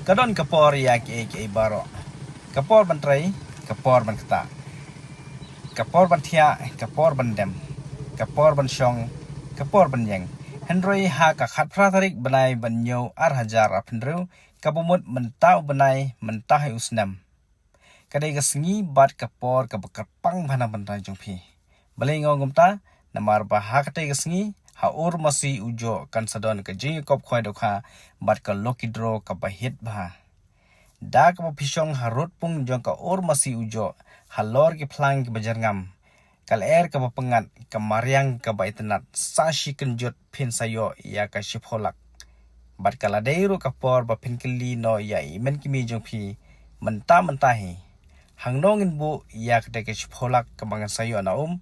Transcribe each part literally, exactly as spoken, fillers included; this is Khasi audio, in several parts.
Ka don ka por ïa kiei kiei baroh. Ka por ban trei, ka por ban ktah. Ka por ban thiah, ka por ban dem. Ka por ban shong, ka por ban ïeng. Hynrei ha ka khatphra tarik bnai ban hynñiew ar hajar arphew hynriew, kaba mut mynta u bnai, mynta hi u snem. Ka dei ka sngi bad ka por kaba kyrpang bha na bynta jong phi. Balei nga ong kumta? Namar ba ha katei ka sngi, ha Urmasi Ujoh kan sa don ka jingïakop khwai dohkha bad ka lucky draw kaba hit bha. Da kaba phi shong harud pung jong ka Urmasi Ujoh, halor ki phlang kiba jyrngam, ka lyer kaba pyngngad, ka mariang kaba itynnad, sa shi kynjut phin sa ïoh ïa ka shiphew lak. Bad ka la dei ruh ka por ba phin kylli noh ïa i mei i kmie jong phi, mynta mynta hi, hangno ngin buh ïa katei ka shiphew lak kaba ngan sa ïoh na um,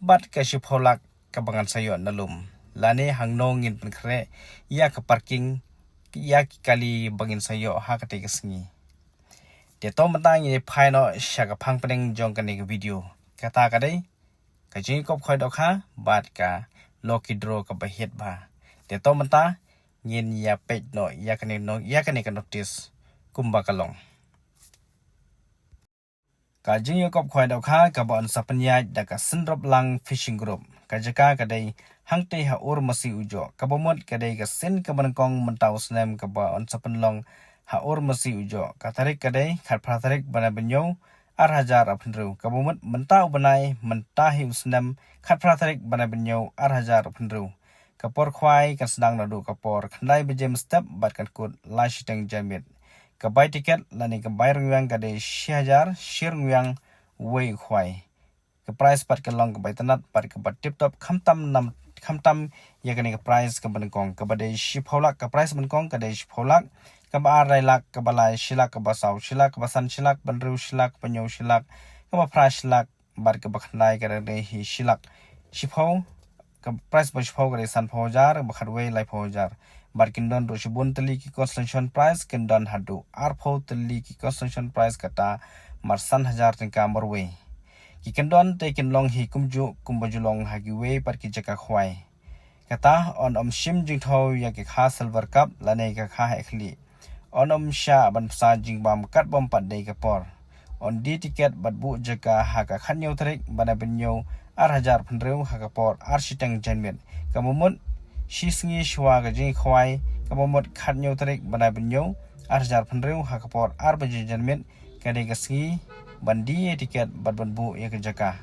bad ka shiphew lak kaba ngan sa ïoh na lum. Lane hangno ngin pynkhreh ïa ka parking, ïa ki kali ba ngin sa ïoh ha katei ka sngi. Te to mynta ngin ïa phai noh sha ka phang pdeng jong kane ka video. Kata ka dei ka jingïakop khwai dohkha bad ka lucky draw kaba hit bha. Te to mynta ngin ïa peit noh ïa kane noh, ïa kane ka notice kumba ka long. Ka jingïakop khwai dohkha kaba yn sa pynïaid da ka Syndroplang Fishing Group. Ka jaka ka dei hangtei ha Urmasi Ujoh. Kaba mut ka dei ka sien kaba nyngkong mynta u snem kaba yn sa pynlong ha Urmasi Ujoh. Ka tarik ka dei khatphra tarik bnai ba hynñiew ar hajar arphew hynriew. Kaba mut mynta u bnai, mynta hi u snem, khatphra tarik bnai ba hynñiew ar hajar arphew hynriew. Ka por khwai kan sdang naduh ka por khyndai baje mynstep bad kan kut lai shiteng janmiet. Ka bai tiket lane ka bai ryngiang ka dei shi hajar, shi ryngiang wei u khwai. Ka prize pat ka long kaba itynnad bad kaba tip top, khamtam nam, khamtam ïa kane ka prize kaba nyngkong, kaba dei shiphew lak. Ka prize nyngkong ka dei shiphew lak, kaba ar lai lak, kaba lai shi lak, kaba saw shi lak, kaba san shi lak, kaba hynriew shi lak, kaba hynñiew shi lak, kaba phra shi lak, bad kaba khyndai ka dei hi shi lak. Shiphew, ka prize ba shiphew ka dei sanphew hajar, ba khatwei laiphew hajar. Bad kin don ruh shibun tylli ki consolation prize, kin don haduh arphew tylli ki consolation prize, kata mar san hajar tyngka marwei. Ki kyndon te kin long hi kumjuh kumba ju long ha kiwei pat ki jaka khwai. Kata yn ym shim jingthaw ïa ki kha Silver Cup lane ki kha heh khlieh. Yn ym shah ban pynsa jingbam katba ym pat dei ka por. Yn die tiket bad buh jaka ha ka khathynñiew tarik bnai ba hynñiew ar hajar arphew hynriew ha ka por ar shiteng janmiet. Kaba mut shi sngi shuwa ka jingkhwai, kaba mut khathynñiew tarik bnai ba hynñiew ar hajar arphew hynriew ha ka por ar baje janmiet, ka dei ka sngi ban die tiket bad ban buh ïa ka jaka.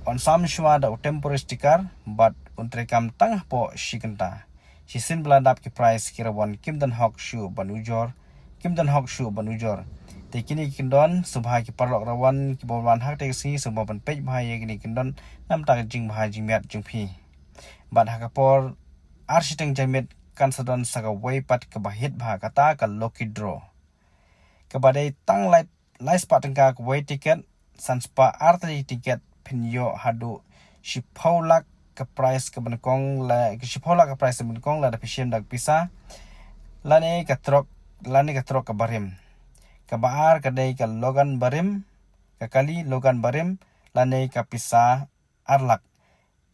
Yn sam shuwa da u temporary sticker bad yn treikam tang hapoh shi kynta. Shisien ba la dap ki prize, ki rawon kim don hok shuh ban ujor, kim don hok shuh ban ujor. Te kine ki kyndon, sngewbha ki paralok rawon kiba wan ha katei ka sngi, sngewbha ban peit bha ïa kine ki kyndon namar ka jingbha jingmiat jong phi. Bad ha ka por ar shiteng janmiet kan sa don sa kawei pat kaba hit bha, kata ka lucky draw. Kaba dei tang lai, lai spah tyngka kawei tiket, san spah ar tylli tiket, phin ïoh haduh shiphew lak ka prize kaba nyngkong, la, shiphew lak ka prize kaba nyngkong lada phi shim da ka pisa. Lane ka trok, lane ka trok kaba rim. Kaba ar ka dei ka Logan barim, ka kali Logan barim, lane ka pisa ar lak.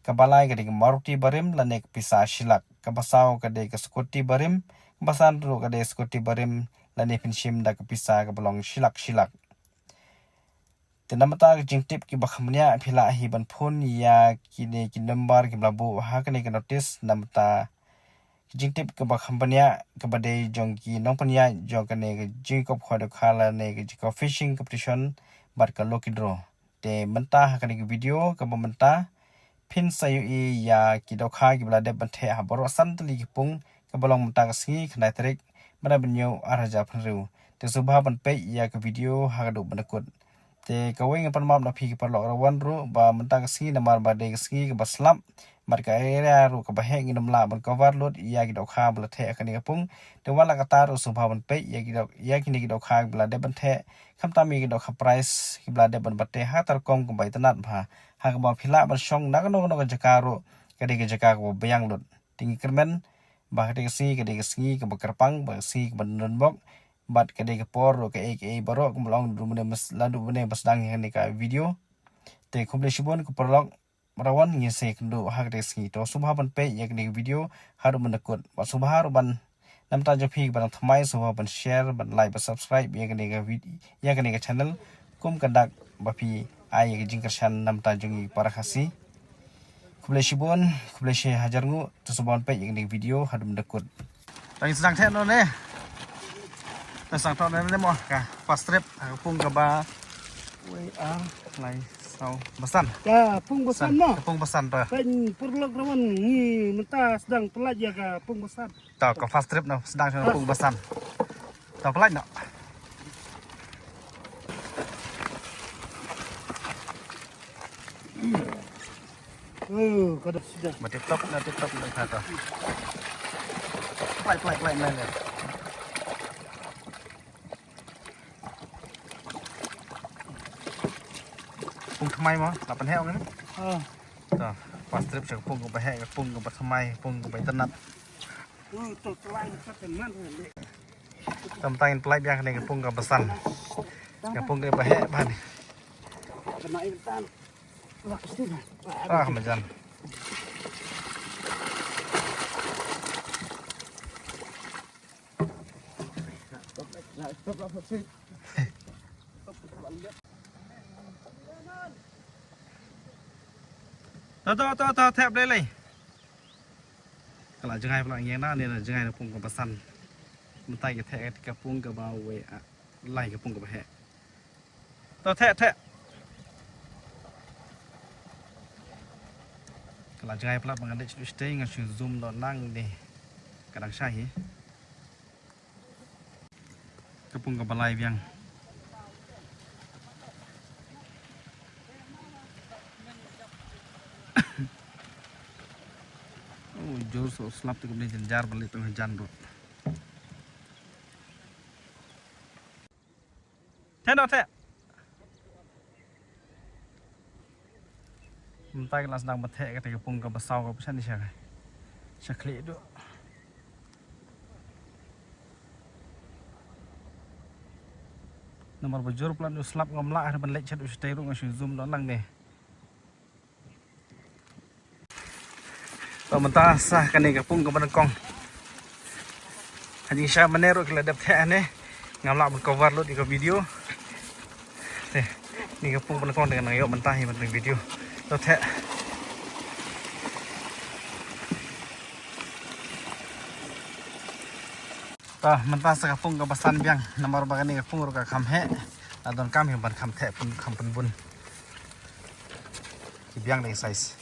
Kaba lai ka dei ka Maruti barim lane ka pisa shi lak. Kaba saw ka dei ka scooty barim, kaba san ruh ka dei scooty barim lane phin shim da ka pisa kaba long shi lak shi lak. Te namar ka jingtip kiba kham bniah, phi lah hi ban phone ïa kine ki number kiba la buh ha kane ka notice namar ka jingtip kaba kham bniah kaba dei jong ki nongpynïaid jong kane ka jingïakop khwai dohkha lane ka jingïakop fishing competition bad ka lucky draw. Te mynta ha kane ka video kaba mynta phin sa ïohi ïa ki dohkha kiba la dep ban theh ha baroh san tylli ki pung kaba long mynta ka sngi khyndai tarik bnai ba hynñiew ar hajar arphew hynriew. Te sngewbha ban peit ïa ka video ha ka dei ban da kut. Te kawei ngan pan map na phi ki paralok rawon ruh ba mynta ka sngi namar ba dei ka sngi kaba slap bad ka area ruh kaba heh, ngin ym lah ban cover lut ïa ki dohkha ba la theh ha kane ka pung. Te wat la katta ruh sngewbha ban peit ïa ki doh, ïa kine ki dohkha ba la dep ban theh, khamtam ïa ki dohkha prize kiba la dep ban bteh ha ka rukom kaba itynnad bha. Ha kaba phi lah ban shong na kano kano ka jaka ruh, ka dei ka jaka kaba biang lut. Te ngi kyrmen ba katei ka sngi ka dei ka sngi kaba kyrpang, ba ka sngi kaba donbok, bad ka dei ka por ruh kaei kaei baroh kumba long, naduh mynne ba sdang ïa kane ka video. Te khublei shibun ki paralok rawon, ngin sa ïakynduh ha katei ka sngi. To sngewbha ban peit ïa kane ka video haduh ban da kut. Bad sngewbha ruh ban namta jong phi ba dang thymmai sngewbha ban share, ban like, ban subscribe ïa kane ka vid-, ïa kane ka channel, kum ka dak ba phi ai ïa ka jingkyrshan namta jong ngi para Khasi. Khublei shibun, khublei shi hajar nguh, to sngewbha ban peit ïa kane ka video haduh mynta kut. Tang sdang theh noh ne. Tang sdang theh noh ne mo ka first trip, ka pung kaba wei ar lai saw ba san. Ka pung ba san mo. Ka pung ba san to. Kan pyrlok rawan ngi mynta sdang pynlait ïa ka pung ba san. To ka first trip noh sdang ka pung ba san. To pynlait noh. Oh, ka dah sudah. Mati top na ti top na kata. Plai plai plai plai. Pung thymmai mo, la pynheh ngin. Ah. To, first trip sha ka pung kaba heh, ka pung kaba thymmai, ka pung kaba itynnad. Oh, to thymmai ka thymmai. Tam tang in plai biang kane ka pung kaba san. Ka pung kaba heh bha ne. Kena itynnad. Ah, majan. To, to, to, to, thep lei lei. Ka la jngai pla ngi na ne, na jngai na pung kaba san. Mynta ka thep ka pung kaba wei, ah, lai ka pung kaba heh. To theh theh. Ka la jngai palat ba ngan dei shu stay nga shu zoom noh nangne. Ka dang shai hi. Ka pung kaba lai biang. Oh, jor soh slap te kumne jynjar balik tang hajan ruh. Theh noh theh. Mynta ki la sdang ban theh kata ka pung kaba saw kaba shan sha. Sha khlieh duh. Namar ba jur plan u slap ngam lah ban leit sha u shatei ruh nga shu zoom noh nangne. To mynta sa kane ka pung kaba nyngkong. Ha jingshisha mynne ruh ki la dep theh ne. Ngam lah ban cover lut ïa ka video. Te, kane ka pung kaba nyngkong te nang ïoh mynta hi ban video. To theh. To mynta sa ka pung kaba san biang namar ba kane ka pung ruh ka kham heh. La donkam hi ban kham theh pun kham pynbun. Ki biang da ki size.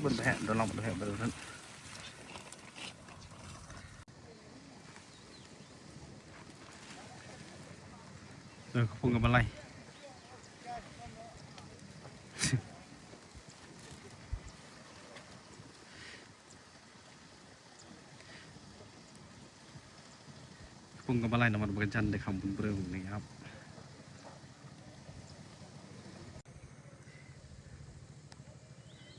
Bun ba heh, da long ba heh, ba heh. Ka pung kaba lai. Ka pung kaba lai namar ba ka jan dei kham bun briew ne ap.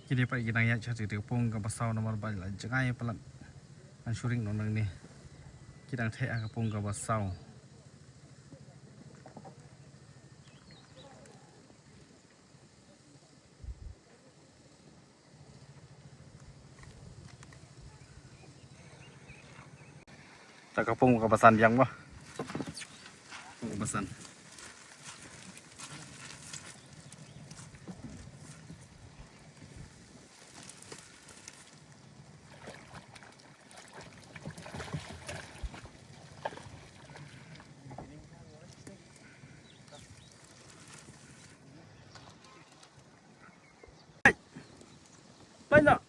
Kine pat ki dang ïaid sha ka pung kaba saw namar ba la jngai palat. Ngan shu ring noh nangne. Ki dang theh ha ka pung kaba saw. Ta ka pung kaba san biang ba. Pung kaba san. Play noh.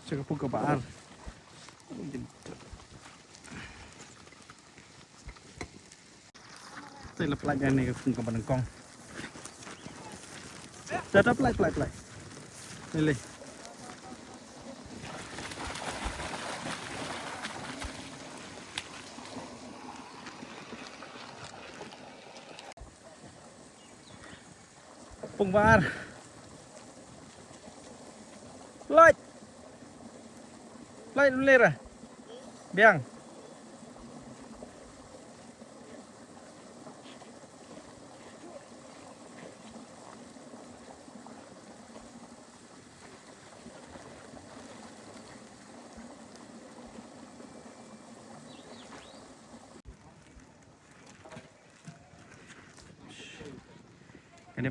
Sha ka pung kaba ar. Te la play ïa ne ka pung kaba nyngkong. Te te play play play. Lei lei. Pung ba ar. Light. Light lera. Biang.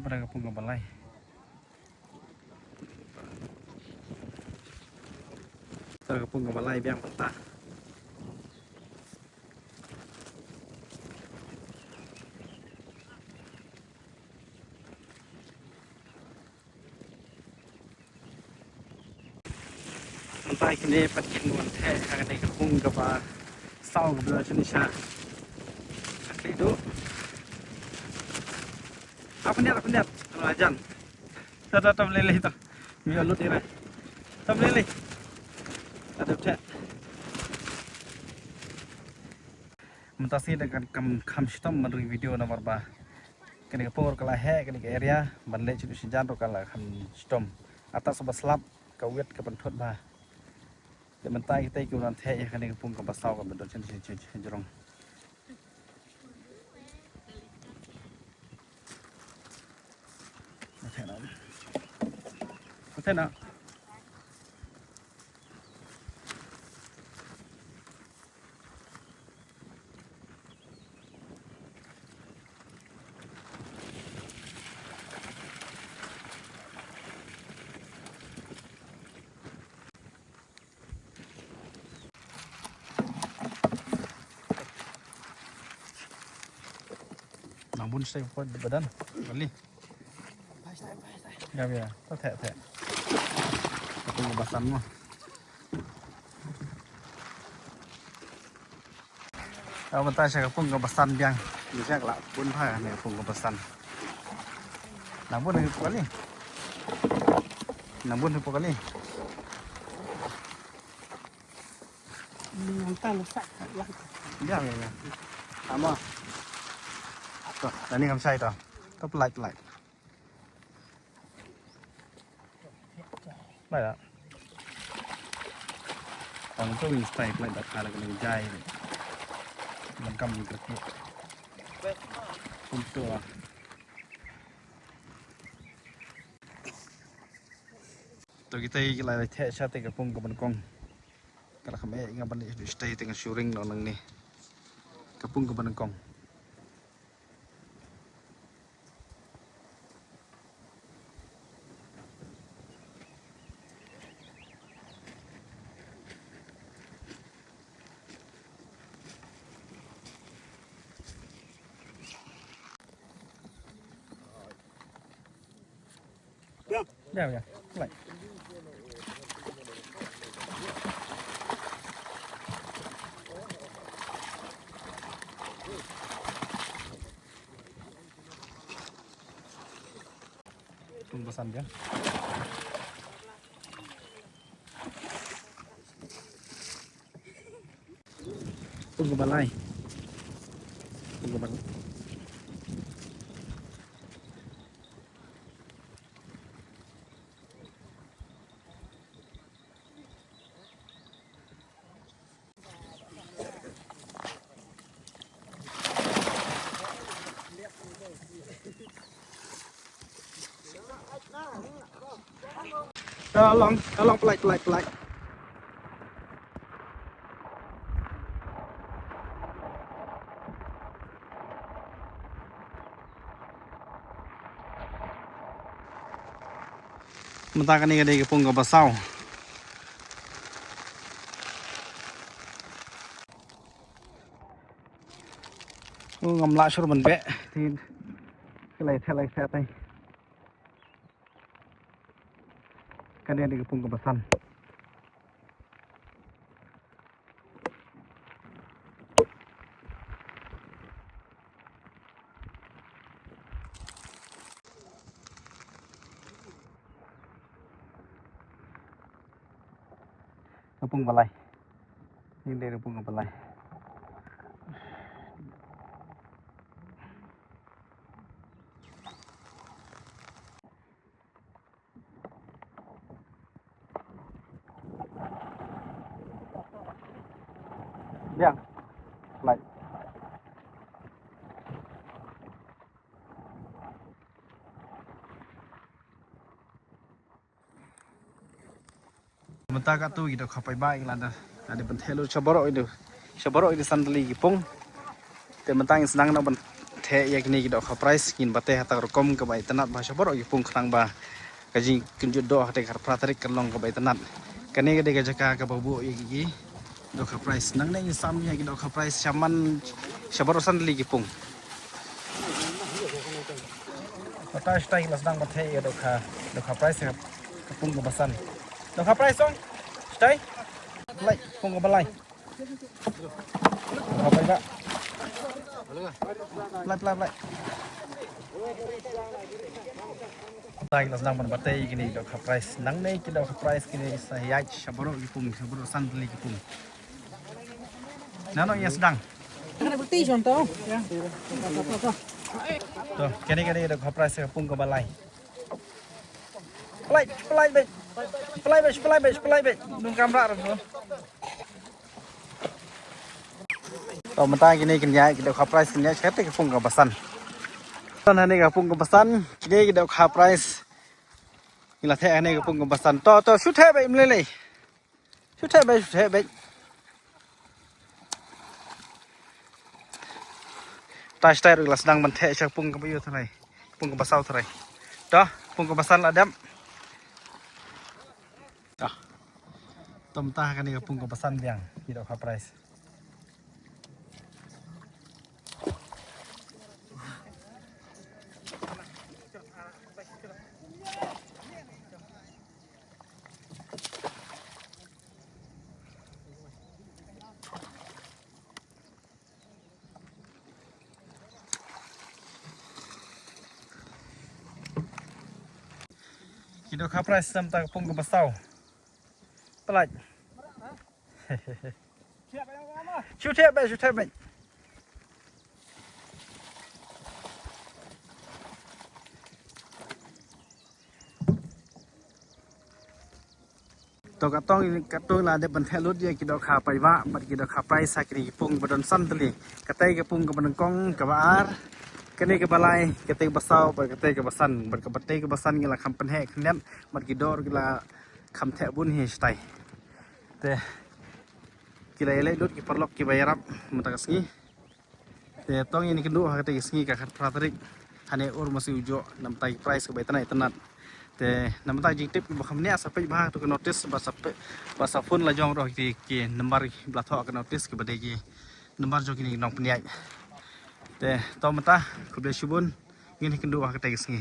Ora ka pung kaba lai. Ora ka pung kaba lai biang mynta. Mynta kine pat kin wan theh ha kane ka pung kaba saw kaba don shane sha. Sha khlieh duh. Apa niat, apa niat? Ano ajan? Ta ta ta lele ta. Mi alut ira. Ta lele. Ada theh. Mynta shi da kan kam kham shitom ban ring video namar ba kane ka por ka la heh kane ka area ban leh shuh shuh jan ruh ka la kham shitom. Ata saba slap ka wet ka ban thut ba. Te mynta kita ki wan theh ïa kane ka pung kaba saw kaba don shen shen shen jrong. Theh na. Theh na. Nang bun stay pa badan. Kali. Ya ya. Ta theh theh. Aku basan mo. Ka mynta sha ka pung kaba san biang. Ni sha ka la bun bha ne pung kaba san. Nang bun hapoh kali. Nang bun hapoh kali. Nang ta la sa la. Biang biang biang. Ama. To, tani ngam shai to. To pelait pelait. Baik tak? Tang tu wing style pula dah kala kena jai. Lengkam ni kerti. Untuk lah. Tu kita lagi lah cek sate kapung ke Bengkong. Kalau kami ingat balik stay tengah syuring nang ni. Kapung ke Bengkong. Ya, ya. Lai. Pung basan dia. Pung kaba lai. Pung kaba lai. Ka long, ka long, pelaih, pelaih, pelaih. Mynta kane ka dei ka pung kaba saw. U ngam lah shuh ban beh. Te ka la ïatheh la ïatheh te. Kane ka dei ka pung kaba san. Ka pung ba lai. Kane ka dei ka pung kaba lai. Biang. Lai. Mynta katto ki dei ka pynbna ïa lade. Lade ban theh lut sha baroh ïa u. Sha baroh ïa u san tylli ki pung. Te mynta ngin sdang noh ban Theh ïa kine ki dohkha prize ngin bteng ha ka rukom kaba itynnad bha sha baroh ki pung khnang ba ka jingkynjut doh ha ka khatphra tarik kan long kaba itynnad. Kane ka dei ka jaka kaba buh ïa ki dohkha prize. Nangne ngin sam ïa ki dohkha prize sha man sha baroh san tylli ki pung. Mynta shatai la sdang ban theh ïa dohkha, dohkha prize ïa ka pung kaba san. Dohkha prize song. Shatai. Lai, pung kaba lai. Dohkha prize ba. Lai, lai, lai. Mynta la sdang ban bteng ïa kine dohkha prize. Nangne ki dohkha prize kine sa ïaid sha baroh ki pung, sha baroh san tylli ki pung. Nano ïa sdang. Kane bukti shon to. To, kane kane dohkha prize ka pung kaba lai. Palai, palai bek. Palai bek, palai bek, palai bek. Dum kamra ro. To mynta kine kin ïaid ki dohkha prize kin ïaid sha ka pung kaba san. To hangne ka pung kaba san, kine ki dohkha prize. Ngi la theh hangne ka pung kaba san. To to shu theh bek mlei lei. Shu theh bek, shu theh bek. Mynta shatai ruh la sdang ban theh sha pung kaba ïoh tharai. Pung kaba saw tharai. To, pung kaba san la dep. To. To mynta kane ka pung kaba san biang. Ki dohkha prize. Ki dohkha prize namar ka pung kaba saw. Palai. Shu theh bek, shu theh bek. To katong, katong la dep ban theh lut ïa ki dohkha paidbah bad ki dohkha prize ha kine ki pung ba don san tylli. Katei ka pung kaba nyngkong, kaba ar, kane kaba lai, katei kaba saw bad katei kaba san. Bad katei kaba san ngi la kham pynheh khyndiat bad ki dor ki la kham theh bun hi shatai. Te ki la ïaleh lut ki paralok kiba ïarap mynta ka sngi. Te to ngin ïakynduh ha katei ka sngi ka khatphra tarik. Hangne Urmasi Ujoh namar ki prize kaba itynnad itynnad. Te namar jingtip ba kham nia sa peit bha ha ka notice ba sa peit, ba sa phone la jong ruh ki, ki number ba la thoh ha ka notice kiba dei ki number jong kine ki nongpynïaid. Te to mynta khublei shibun, ngin ïakynduh ha katei ka sngi.